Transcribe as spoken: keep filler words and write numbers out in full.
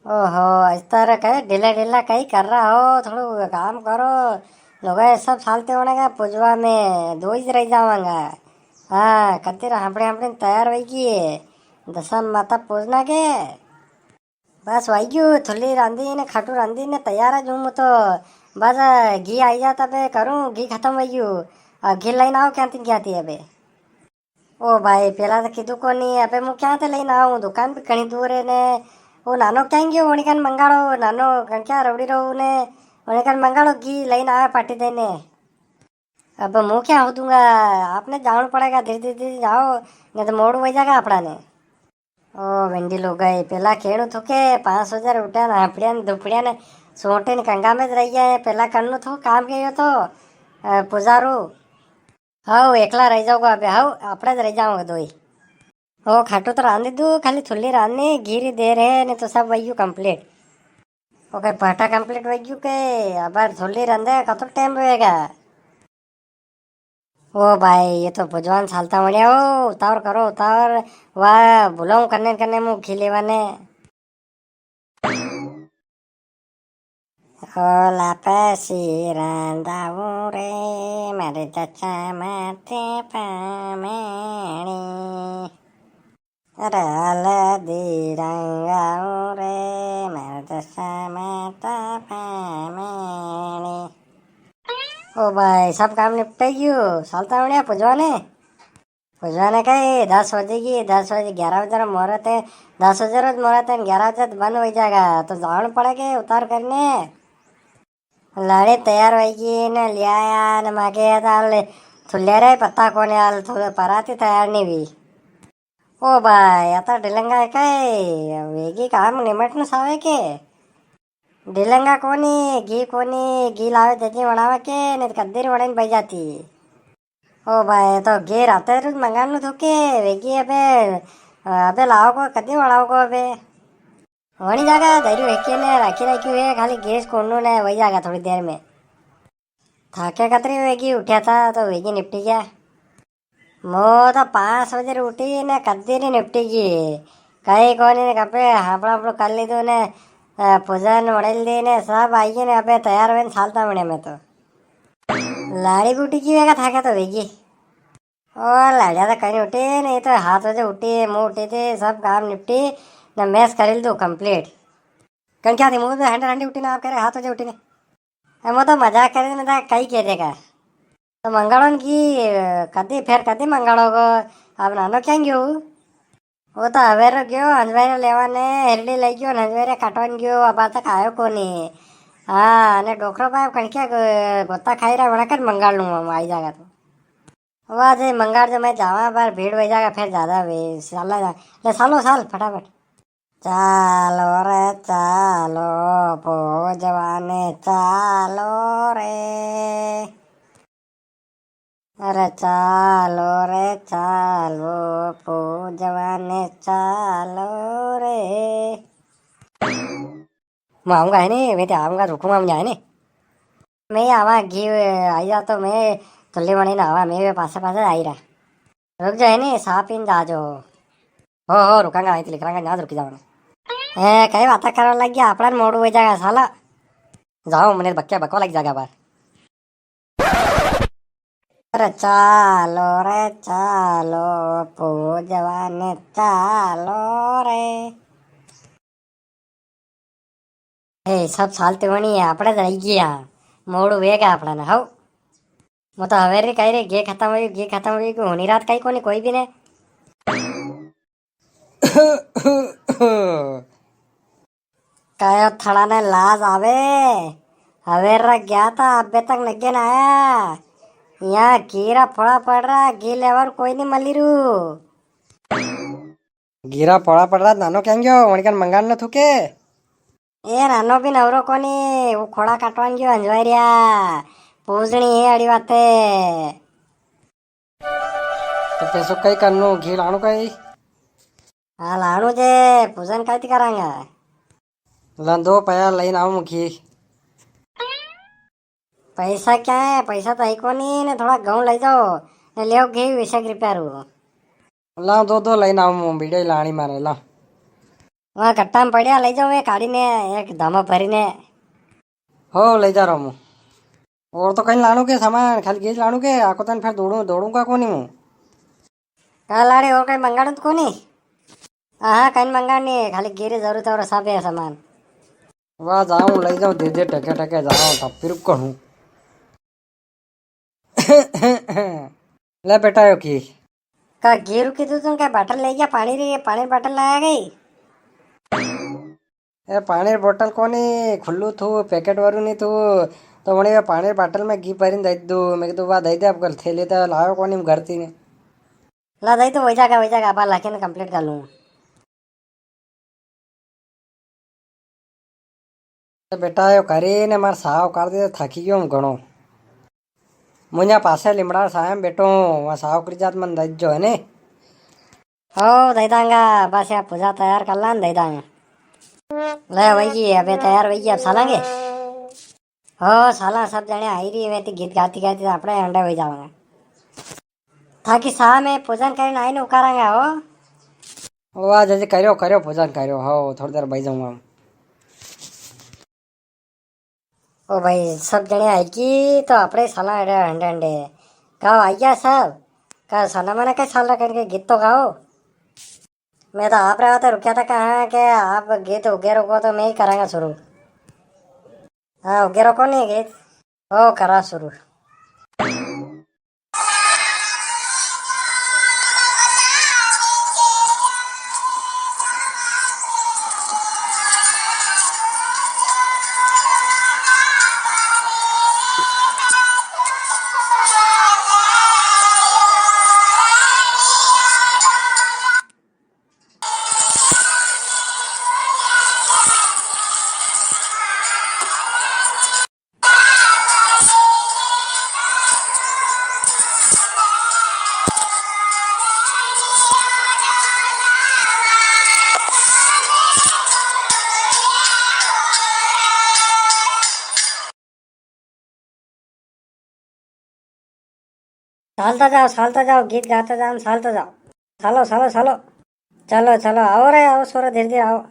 ओहो, आज तो रे कई ढीला ढीला कई कर रहा हो, थोड़ो काम करो। लोग सब सालते होने का पुजवा में दो ही रह जावांगा। हाँ, कत्ती रे हांपड़े हांपड़े तैयार होई गई है। दशम माता पूजना के। बस वई गयो, थुल्ली रांधी ने खाटू रांधी ने तैयार है जूं तो। बस घी आई जा तबे करूं, घी खत्म वई गयो। आ घी लेने आओ क्या थी क्या थी अबे। ओ भाई, पेला तो कीधु कोनी, अबे मु क्या ते लेने आऊं, दुकान भी घणी दूर है ने। वो नानो क्या गयो, वणी कन मंगाड़ो, नानो कन क्या रवड़ी रो ने, वणी कन मंगाड़ो घी लेने आवे पाटी देने। अब मु क्या हो दूंगा, आपने जावण पड़ेगा, धीरे धीरे धीरे जाओ, नी तो मोड़ू हो जाएगा आपड़ा ने। ओ वेंडी लोगाई, पेला केणु थो के पाँच बजे उठ्या ने हापड़िया ने धुपड़िया ने सोटे ने कंगा में रही गया है, पेला करनु थो काम के यो तो, अ, पुजारू। हाउ, एकला रह जाओगा अबे, हाउ, आपड़ा रह जाओगे दोई। ओ खाटू तो रांधी दू, खाली थुल्ली रांधनी, घी री देर है, नी तो सब वयू complete। ओके, पाटा complete वयू के, अबार थुल्ली रांधे, कतो टाइम होएगा? ओ भाई, ये तो भगवान सालता वणिया हो, उतावर करो, उतावर, वाह, बुलाऊं कन्ने कन्ने मुंह खिलेवाने। ओला पसी रांधाऊं रे, मारे जचा माते पामेणी। अरे हल्दी रंगाऊं रे, मारे जचा माता पामेणी। ओ भाई, सब काम निपटाई गयो, सालता वणिया पुजवा ने। पुजवा ने कई, दस बजे की, दस बजे, ग्यारह बजे रो मुहूर्त है, दस बजे रोज मुहूर्त है, ग्यारह बजे तो बंद हो जाएगा, तो जावण पड़े के उतार करने। लाड़ी तैयार होई गई ने, लियाया ने, माके ये तो हाल थुल्ले रे पत्ता कोने, हाल थोड़े पराती तैयार नी हुई। ओ भाई, अता डिलंगा है कई, वेगी काम निमटनु सावे के? डिलंगा कोनी, घी कोनी, घी लावे जदी वणावे के, नी तो कद्दी री वणाई ने बई जाती। ओ भाई, तो घी राते रोज मंगाणु थो के, वेगी अबे, अबे लाओ को, कदी वणाओ को अबे? वणी जागा धैर्य हेके ने राखी राखी हुए, खाली गैस कोणु ने वई जागा थोड़ी देर में। थाके कतरी वेगी उठ्या था, तो वेगी निपटी गया। मो तो पाँच बजे उठी ने कदी नी निपटी गई। कई कोनी ने कपे हापड़ा हापड़ो कर लीधो ने, अ, पूजन वड़ेल दी ने सब आई गई ने अबे तैयार हुए ने सालता मने में तो। लाड़ी बूटी की वेगा थाके तो वेगी। ओ लाड़िया तो कई उठी नी, तो हात बजे उठी, मु उठी थी, सब काम निपटी ने मैस करी लीधो complete। कन क्या थी, मु तो हंडे हंडी उठी ना, आप कह रहे हात बजे उठी ने। ए, मु तो मजाक करे, मैं तो कई कह देगा। तो मंगाड़ो ने की, कदी, फेर कदी मंगाड़ो को, अब नानो क्या गयो? वो तो हवेरो गयो, हंजवारे लेवा ने, हेरड़ी लई गयो, हंजवारे काटवा ने गयो, अबार तक आयो कोनी। हाँ, ने डोकरो बाप कणकिया गो-, गोता खाई रहा, वणा कर मंगाड़ लूँ, आई जागा तो। वाह जी, मंगाड़ जो मैं जावा, बार भीड़ वही जागा, फिर ज्यादा वे, साला जा-, ले सालो साल, फटाफट। चालो रे चालो, पूजवा ने चालो रे। अरे चालो रे चालो, पूजवा ने चालो रे। मैं आऊंगा है नी, मैं तो आऊंगा, रुकूंगा, मैं है नी। मैं आवा घी आई जा तो मैं थुल्ली बनी ना आवा, मैं वे पासे पासे आई रहा। रुक जा है नी, साफ इन जा जो। हो, हो, रुकांगा, आई तो लिख रहा, यहाँ रुकी जावांगा। ए, कई बातें करने लग गया, अपना मोड़ू हो जाएगा साला। जाओ, मने बक्या बकवा लग जाएगा बार। अरे चालो रे चालो, पूजवा ने चालो रे। ए, सब सालते वणी है, आपणे तो रही गया। मोड़ू वेगा आपणा ने, हाउ। मु तो हवेर री कही रे, घी खत्म हुई, घी खत्म हुई, कि होनी रात कही कोनी कोई भी ने। कायो थड़ा ने लाज आवे, हवेर रा गया था, अबे तक नगे ना आया। यहाँ घी रा फोड़ा पड़ रहा, घी लेवर कोई नी मली रू। घी रा फोड़ा पड़ रहा, नानो क्या गयो, वणिकन मंगान न थूके। ए नानो भी नवरो कोनी, वो खोड़ा काटवान गयो हंजवारिया। पूजनी है अड़ी बाते। तो पैसो कई करनो, घी लाणो कई? हाँ, लाणो जे, पूजन कई करांगा? ला दो पया लईन आऊं घी। पैसा क्या है? पैसा तो है कोनी ने, थोड़ा गहूं ले जाओ ने, ले आओ घी बीस एक रुपया रू। ला दो दो लईन आऊं, बीड़े लाणी मारे ला। वां कट्टा में पड़िया, लई जाऊं मैं काढ़ी ने, एक धामा भरी ने। हो, लई जा रहा हूँ। और तो कई लाणू के सामान, खाली गीज लाणू के, आको तन फिर दौड़ू, दौड़ूंगा कोनी हूँ। का लाड़े, और कई मंगाणू तो कोनी? हाँ, हाँ, कई मंगाणी है, खाली गीज री जरूरत है और सब है सामान। वाह, जाऊं, लई जाऊं, दे दे, टके टके जाऊं, तब फिर कहूं। ले बेटा, यो की? का गीज रू कीधु तू, का बाटल लई गया पाणी री, पाणी बाटल लाया कई? ए, पाणी री बोतल कोनी, खुल्लू थू, पैकेट वारू नी थू, तो वणी पाणी री बाटल में घी भरीने दई दू। मैं कीधु, "वाह, दई दे, अब कल थैली तो लायो कोनी घर ती ने।" ला दई तो वही जागा, वही जागा, अब लाके ने complete कर लूँ। तो बेटा, यो करी ने मार साव कर दे, थाकी गयो हूँ घणो। मुझे पासे लिमड़ा साया में बैठो हूँ, वहाँ साव करी जात मन दई जो है ने। हो, दई दांगा, बस या पूजा तैयार कर लान, दई दांगा। ले, वही है, अबे तैयार वही है, अब सालांगे। हो, साला सब जने आई री है, ती गीत गाती गाती तो अपने अंडे वही जावांगे। थाकी साव में पूजन करीने आई ने उकारांगा हो। ओ, आज, आज करियो, करियो, पूजन करियो, हो, थोड़ी देर बई जाऊंगा। ओ भाई, सब जने आई की तो आपणे साला अड़े हंडे हंडे। गाओ, आई गया सब। का साला मने के साला करके गीत तो गाओ। मैं तो आप रहा था, रुक्या था, कहा के आप गीत उगेरो को तो मैं ही करांगा शुरू। हाँ, उगेरो को नी गीत। ओ, करा शुरू। सालता जाओ, सालता जाओ, गीत गाता जाओ, सालता जाओ। सालो, सालो, सालो। चलो, चलो, आओ रे, आओ, सोरा, धीरे धीरे आओ।